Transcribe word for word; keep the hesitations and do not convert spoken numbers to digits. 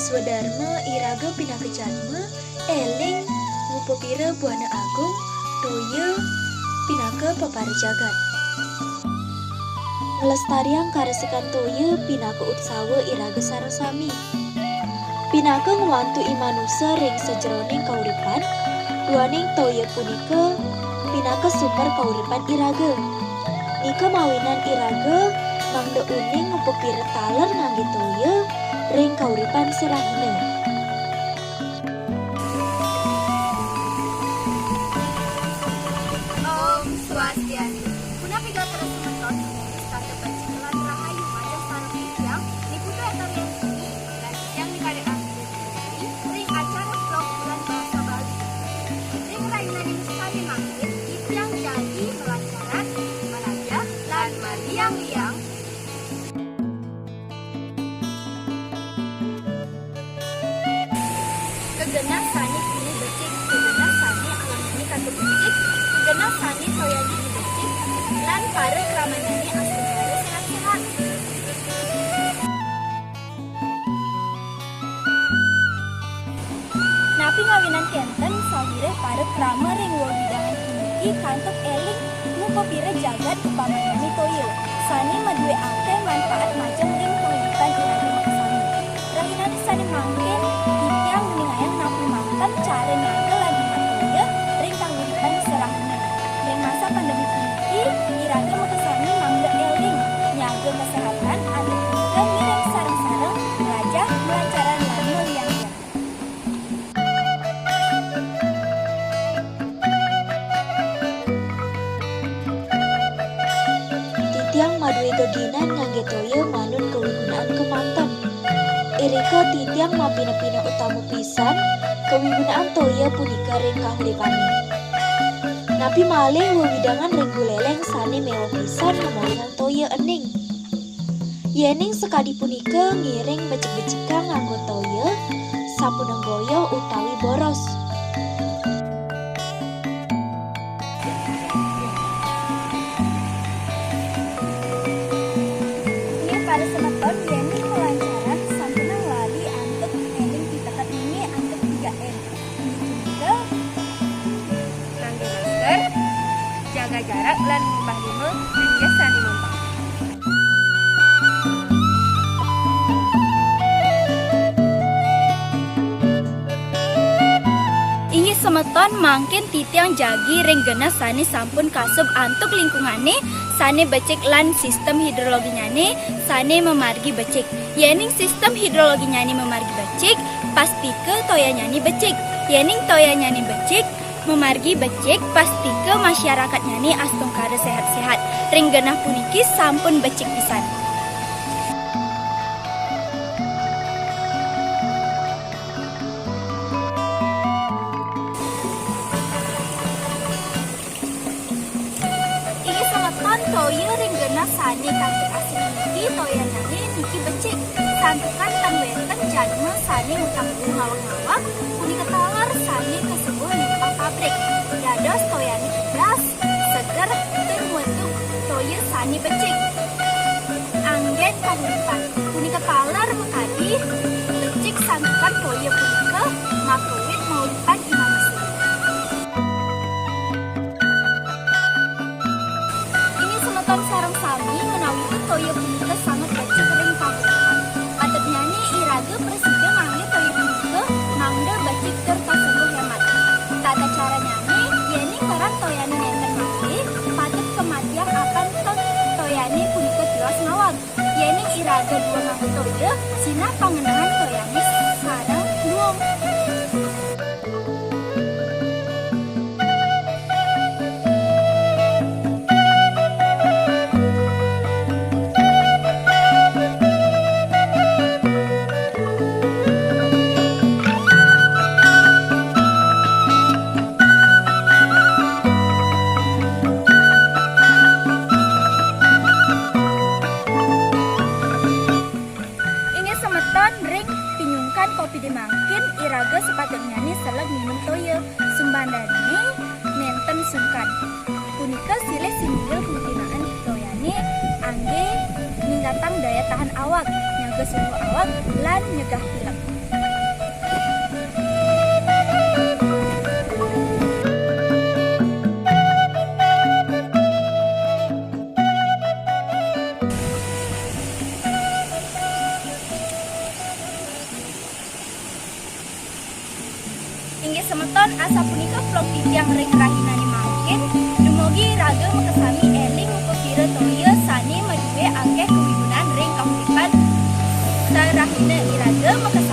Swadarma iraga pinaka jadma, éling, ngupapira buana agung, toya pinaka pepara jagat. Nglestariang karesikan toya pinaka utsawa iraga sareng sami. Pinaka ngwantu i manusa ring sajeroning kauripan, duaning toya punika pinaka sumber kauripan iraga. Nika mawinan iraga mangda uning ngupapira taler nganggé toya ring kauripan sirahina. Om Swastiastu. Punapi gatra semeton, Ibu Rizka Kebajikan Rahayu Majah Sareng Titiang, Niputu Etarian Ini, dan Titiang Nikade Anggi ring acara vlog Bulan Bahasa Bali. Ring rahinaning sane mangkin, titiang jagi malancaran, malajah, lan maliang-liang. Gegenah sane kini becik, gegenah sane alangnane kantun becik, gegenah sane toyannyane becik, lan para kramanyane astungkara sehat-sehat. Napi ngawinan kenten sawiréh para krama ring wewidangan puniki kantun éling ngupapira jagat upamanyane toya, sane madue akeh manfaat majeng ring panguripan iraga makasami. Rahinane sane mangkin, titiang nguningayang napi manten cara nyaga lan nyemak toya ring panguripan serahina. Ring masa pandemi puniki, iraga makasami mangda éling, nyaga kesehatan, atur punika ngiring sareng-sareng, nglajah, malancaran, lan maliang-liang. Titiang madue geginan ngangge toya manut kawigunaan kemanten. Irika titiang mapina-pina utama pisan kawigunaan toya punika ring kahuripane. Napi malih wewidangan ring Buleleng sane meweh pisan ngamolingang toya ening. Yening sakadi punika ngiring becik-becikang nganggo toya, sapunang goyoh utawi boros. Inggih para semeton, yening malancaran sampunang lali antuk eling piteket nini antuk tiga M. Inggih punika, ngangge masker, jaga jarak, lan ngumbah lima ring yah sane numpang. Inggih semeton, mangkin titiang jagi ring genah sane sampun kasub antuk lingkungane sane becik lan sistem hidrologinyane sane mamargi becik. Yening sistem hidrologinyane mamargi becik, pastika toyanyane becik. Yening toyanyane becik, mamargi becik, pastika masyarakatnyane astungkara sehat-sehat. Ring genah puniki sampun becik pisan. Inggih semeton, toya ring genah sane kanti asri niki toyanyane niki becik, santukan tan wenten jadma sane ngutang ngawag-ngawag, punika taler sane kasebuh limpah pabrik. Dados toyane kedas, seger, tur ngwentuk toya sane becik. Anggen kahuripan, punika taler makadi becik santukan toya punika makawit mauripan i manusa. Inggih semeton sareng sami, menawi toya punika sanget becik ring panguripan, patutnyane iraga prasida ngangge toya punika mangda becik tur kasebuh hemat. Tata caranyane, yening meran toyane nenten mangke, patut kamatiang apan teng toyane punika tiwas ngawag. Yening iraga duung ngangge toya, sinah pangenehan toyane sareng duung. Inggih semeton, ring pinyungkan covid mangkin, iraga sapatutnyane seleg nginum toya. Sumbandane nenten sungkan. Punika silih sinunggil panggunaan toyane angge ningkatang daya tahan awak, nyaga suhu awak, lan nyegah pilek. Inggih semeton, asapunika vlog titiang ring rahinané mangkin. Dumugi iraga makasami éling upakira toya sané madué akéh kawibunan ring kahuripan sarahina iraga makasami.